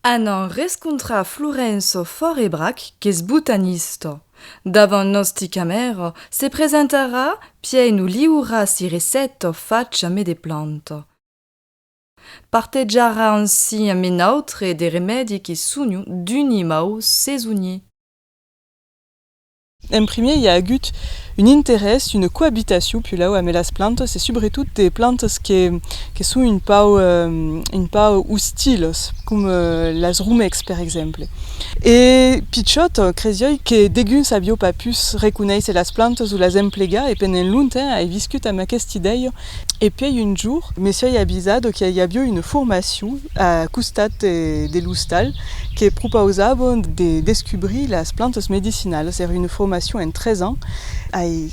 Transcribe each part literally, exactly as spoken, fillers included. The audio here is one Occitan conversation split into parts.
Anam rescontrar Florença Fòrebrac, qu'es botanista. Davant nòsti camèra, se presentarà, pièi nos liurarà si recèpta facha amé de planta. Partejarà ansin amé nautres de remèdi que sonhon d'uni mau sesonier. En primier, i a agut un interès, una coabitacion, puslèu, amé las plantas, e subretot de plantas que, que son un pauc, eh, un pauc ostilas, com, eh, las romecs, per exemple. E pichòta, cresiái que deguns aviá pas pus reconéisser las plantas o las emplegar, e pendent longtemps ai viscut amb aquesta idèia. E puèi un jorn, me soi avisada que i aviá una formacion a costat de, de l'ostal que propausava de descubrir las plantas medicinalas. Èra una formacion en tres ans. Ai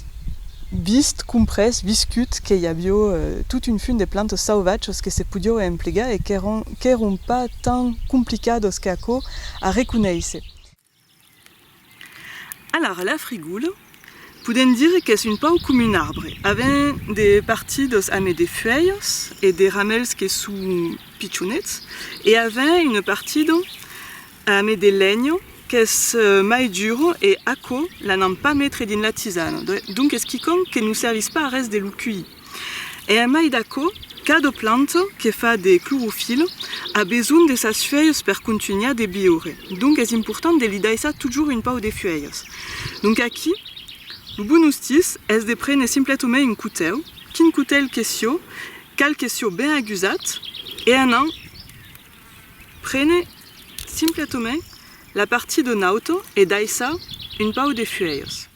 vist, comprés, viscut que i aviá, eh, tot un fum de plantas sauvatjas que se podiá emplegar e qu'èran, qu'èran pas tan complicadas qu'aquò a reconéisser. Alara, la frigola, podèm dire qu'es un pauc com un arbre. Avèm de partidas amé de fuèlhas e de ramèls que son pichonets, e avèm una partida amé de lenha qu'es, eh, mai dura, e aquò l'anam pas metre dins la tisana. Do-, donc es quicòm que nos servís pas a res de lo culhir. E en mai d'aquò, cada planta que fa de clorofila a besonh de sas fuèlhas per contunhar de viure. Donc es important de li daissar totjorn un pauc de fuèlhas. Donc aquí, lo bon ostís es de prene simpletament un cotèu, quin cotèl que siá, cal que siá ben agusat, e anar prene simpletament la partida nauta e daissar un pauc de fuèlhas.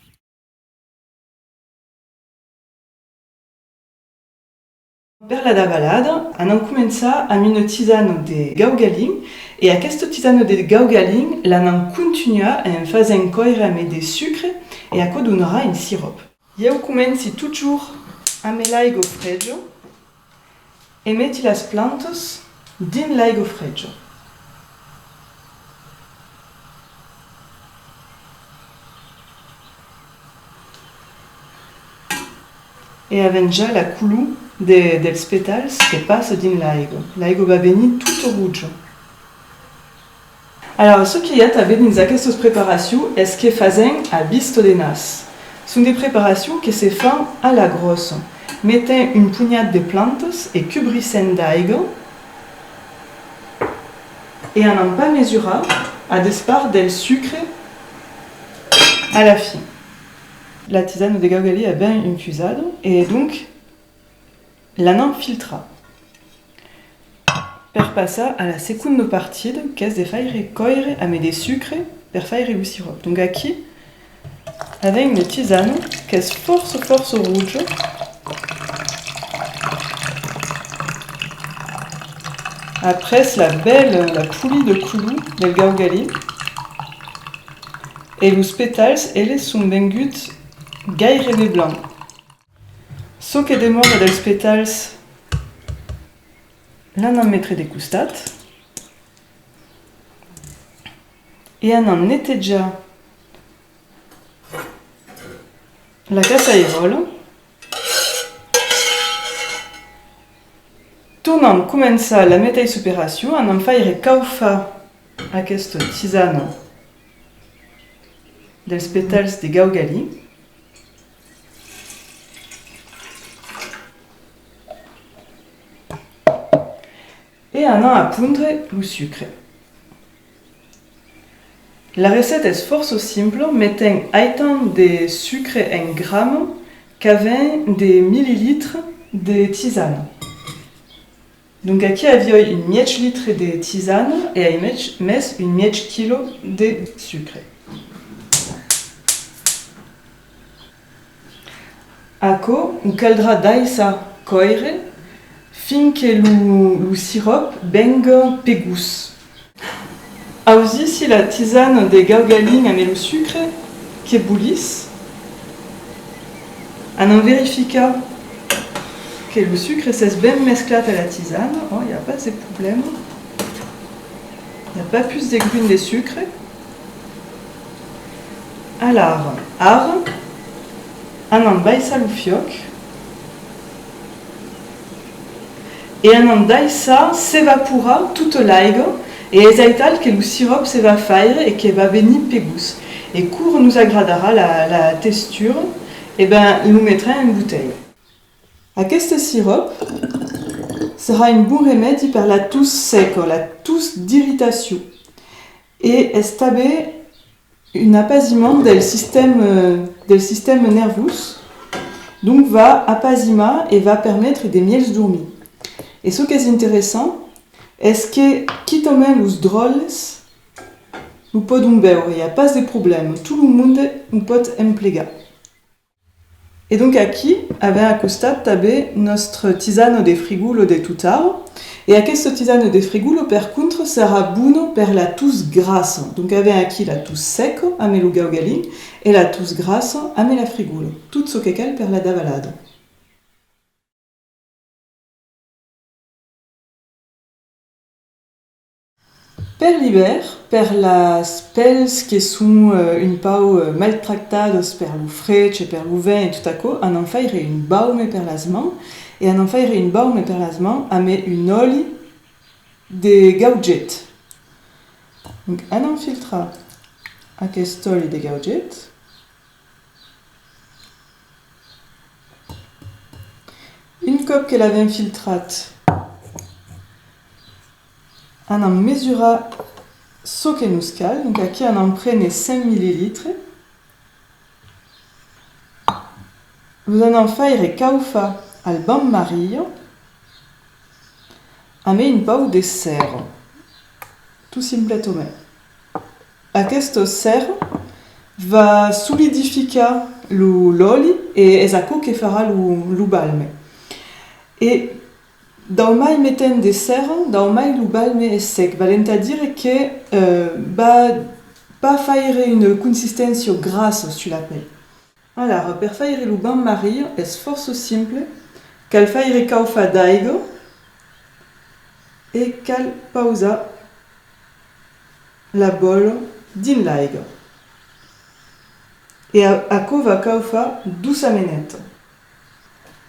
Per la davalada, anam començar amb una tisana de gaugalin, e aquesta tisana de gaugalin l'anam contunhar en fasent còire amé de sucre, e aquò donarà un siròp. Ieu comenci totjorn amé l'aiga freja. E meti las plantas dins l'aiga freja. E avèm ja la color de, dels petals que passa dins l'aiga. L'aiga va venir tota roja. Alara, çò que i a tanben dins aquestas preparacions es que fasèm a vista de nas. Son de preparacions que se fan a la gròssa. Metèm un punhat de plantas e cubrissèm d'aiga e anam pas mesurar a despart del sucre a la fin. La tisana de gaugalin es ben infusada e donc l'anam filtrar. Per passar a la segonda partida, qu'es de faire còire amé de sucre per faire lo siròp. Donc aquí, avèm una tisana qu'es fòrça, fòrça roja. Après la bèla, la polida color del gaugalin, e los petals, eles, son venguts gaireben blancs. Çò que demòra dels petals l'anam metre de costat e anam netejar la caçairòla. Tornam començar la meteissa operacion, anam faire caufar aquesta tisana dels petals de gaugalin. E anam apondre lo sucre. La recèpta es fòrça simpla, metèm aitant de sucre en grama qu'avèm de millilitres de tisana. Donc aquí aviái un mièg litre de tisana e ai mes, mes un mièg quilo de sucre. Aquò o caldrà daissar còire fin que lo, lo siròp venga pegós. Ausissi la tisana de gaugalin amé lo sucre que bolís. Anam verificar que lo sucre s'es ben mesclat a la tisana. Oh, i a pas de problèma. I a pas pus de grun de sucre. Alara, ara, anam baissar lo fiòc. E anam daissar s'evaporar tota l'aiga E es aital que lo siròp se va faire e que va venir pegós. E quora nos agradarà la, la textura, e ben, lo metrem en botelha. Aqueste siròp serà un bon remèdi per la tos seca, la tos d'irritacion. E es tanben un apasiment del sistèma, del sistèma nervós, donc va apasimar e va permetre de mielhs dormir. E çò qu'es interessant es que quitament los dròlles lo pòdon beure, i a pas de problèma, tot lo monde o pòt emplegar. E donc aquí avèm a costat tanben nòstra tisana de frigòla de totara, e aquesta tisana de frigòla, per contra, serà bona per la tos grassa. Donc avèm aquí la tos seca, amé lo gaugalin, e la tos grassa, amé la frigòla. Tot çò que cal per la davalada. Per l'ivèrn, per las pèls que son, eh, un pauc, eh, maltractadas per lo freg e per lo vent e tot aquò, anam faire un baume per las mans e anam faire un baume per las mans amé un òli de gauget. Donc, anam filtrar aqueste òli de gauget. Un còp que l'avèm filtrat, anam mesurar çò que nos cal. Donc aquí anam prene cent millilitres. Los anam faire caufar al banc-maria amé un pauc de cera, tot simpletament. Aquesta cera va solidificar lo, l'òli e es aquò que farà lo, lo balme. E dau mai metèm de cera, dau mai lo balme es sec, valent a dire que, eh, va pas faire una consisténcia grassa sus la pèl. Alara, per faire lo banc-maria es fòrça simple, cal faire caufar d'aiga e cal pausar la bòla dins l'aiga. E a-, aquò va caufar doçameneta.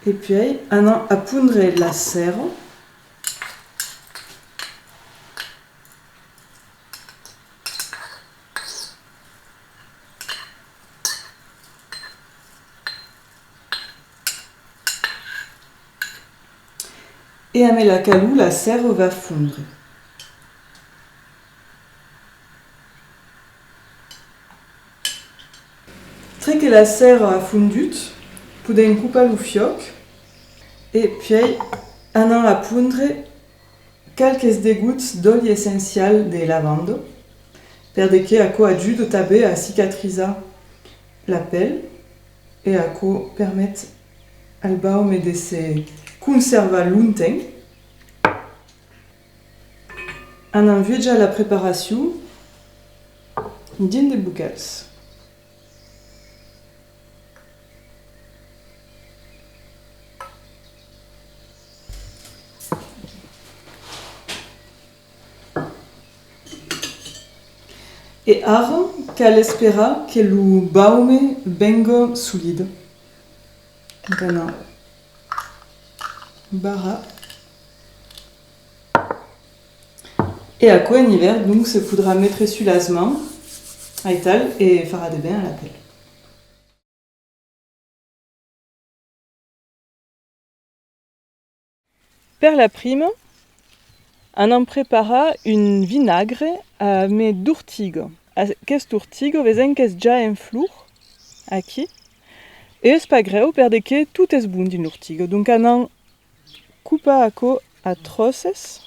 E puèi anam apondre la cera. E amé la calor, la cera va fondre. Tre que la cera a fondut, podèm copar lo fuòc e puèi anam apondre qualques degots d'òli essencial de lavanda, per de que aquò ajuda tanben a cicatrizar la pèl e aquò permet al baume de se conservar longtemps. Anam viatjar la preparacion dins de bocals. E ara cal esperar que lo baume venga solide. Anam barrar. E aquò en ivèrn, donc, se podrà metre sus las mans, aital, e farà de ben a la pèl. Per la prima, anam preparar un vinagre amé d'ortiga. Aquesta ortiga, vesèm qu'es ja en flor, aquí. E es pas grèu, per de que tot es bon dins l'ortiga. Donc anam copar aquò a tròces.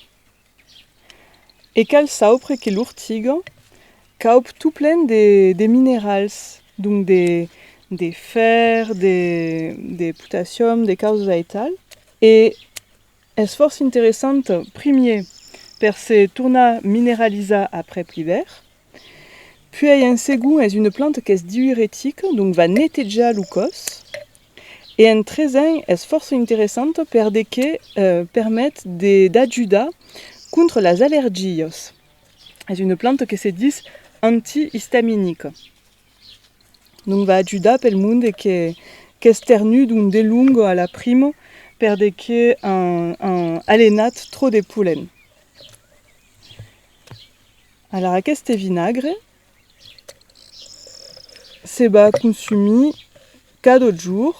E cal saupre que l'ortiga caup tot plen de, de minerals, donc de, de fèr, de, de potassium, de causas aital. E es fòrça interessanta, primièr, per se tornar mineralizar aprèp l'ivèrn. Puèi, en segond, es una planta qu'es diuretica, donc va netejar lo còs. E en tresen, es fòrça interessanta per de que, eh, permet de, d'ajudar contra las allergias. Es una planta que se ditz antiistaminica. Donc va ajudar pel monde que, qu'esternudon de longa a la prima per de que an, an alenat tròp de pollen. Alara, aqueste vinagre se va consumir cada jorn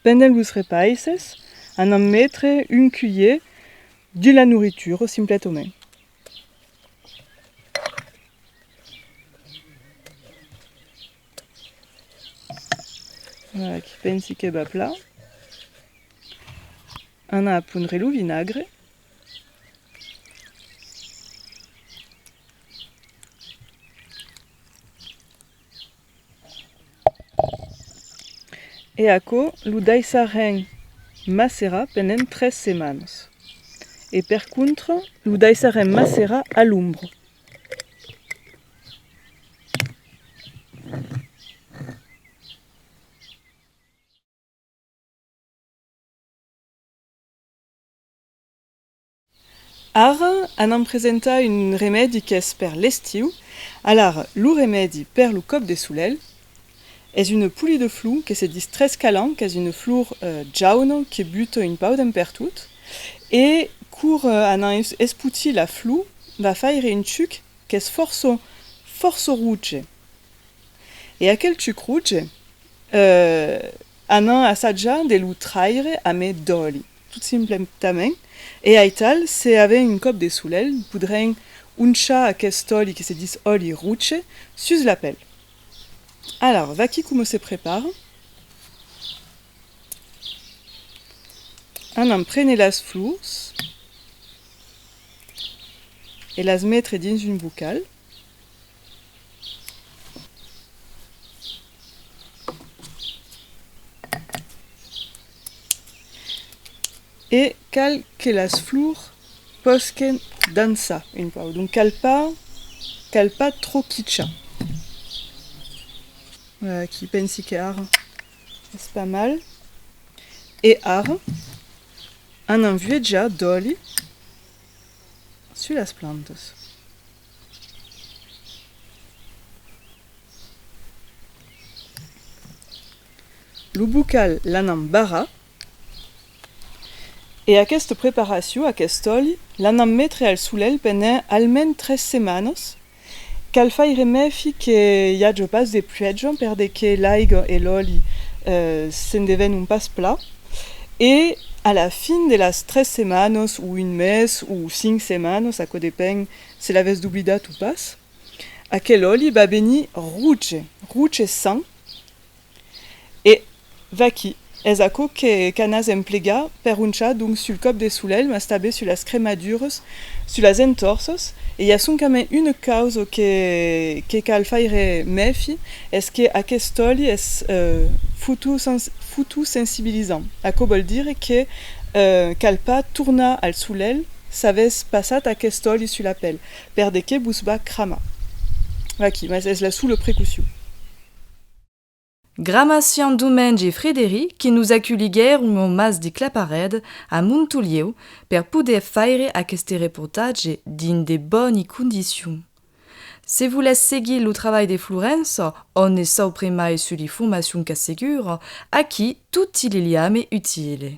pendent los repaisses, anam metre un culhièr dins la noiritura, simpletament. Voilà, aquí pensi que va plan. Anam a pondre lo vinagre. E aquò lo daissarem macerar pendent tres setmanas. E per contra, lo daissarem macerar a l'ombra. Ara anam presentar un remèdi qu'es per l'estiu. Alara, lo remèdi per lo còp de solelh es una polida flor que se ditz trescalan, qu'es una flor, eh, jauna que buta un pauc d'en pertot, e quora, eh, anam es-, espotir la flor, va faire un chuc qu'es fòrça, fòrça roge. E aquel chuc roge, eh, anam assajar de lo traire amé d'òli, tot simpletament. E aital, se avèm un còp de solelh, podrem onchar aqueste òli que se ditz òli roge sus la pèl. Alara, vaquí coma se prepara. Anam prene las flors e las metre dins un bocal. E cal que las flors pòsquen dançar un pauc. Donc cal pas, cal pas tròp quichar. Voilà, aquí pensi que ara es pas mal. E ara, anam vuejar d'òli sus las plantas. Lo bocal l'anam barrar e aquesta preparacion, aqueste òli, l'anam metre al solelh pendent almens tres setmanas. Cal faire mèfi que i aja pas de pluèja per de que l'aiga e l'òli, eh, se'n devenon pas plan. E a la fin de las tres setmanas o un mes o cinc setmanas, aquò depend se l'avètz doblidat o pas, aquel òli va venir roge, roge sang. E vaquí, es aquò que, qu'anatz emplegar per onchar, donc, sul còp de solelh, mas tanben sus las cremaduras, sus las entòrças. E i a soncament una causa que, que cal faire mèfi, es que aqueste òli es, eh, fotosens-, fotosensibilizant. Aquò vòl dire que, eh, cal pas tornar al solelh s'avètz passat aqueste òli sus la pèl, per de que vos va cramar. Vaquí, mas es la sola precaucion. Gramacian Domènge e Frederic que nos aculhiguèron au Mas de Claparèdas a Montolieu per poder faire aqueste reportatge dins de bòni condicions. Se volètz seguir lo trabalh de Florença, òm ne saupre mai sus li formacions qu'assegura, aquí toti li liames utile.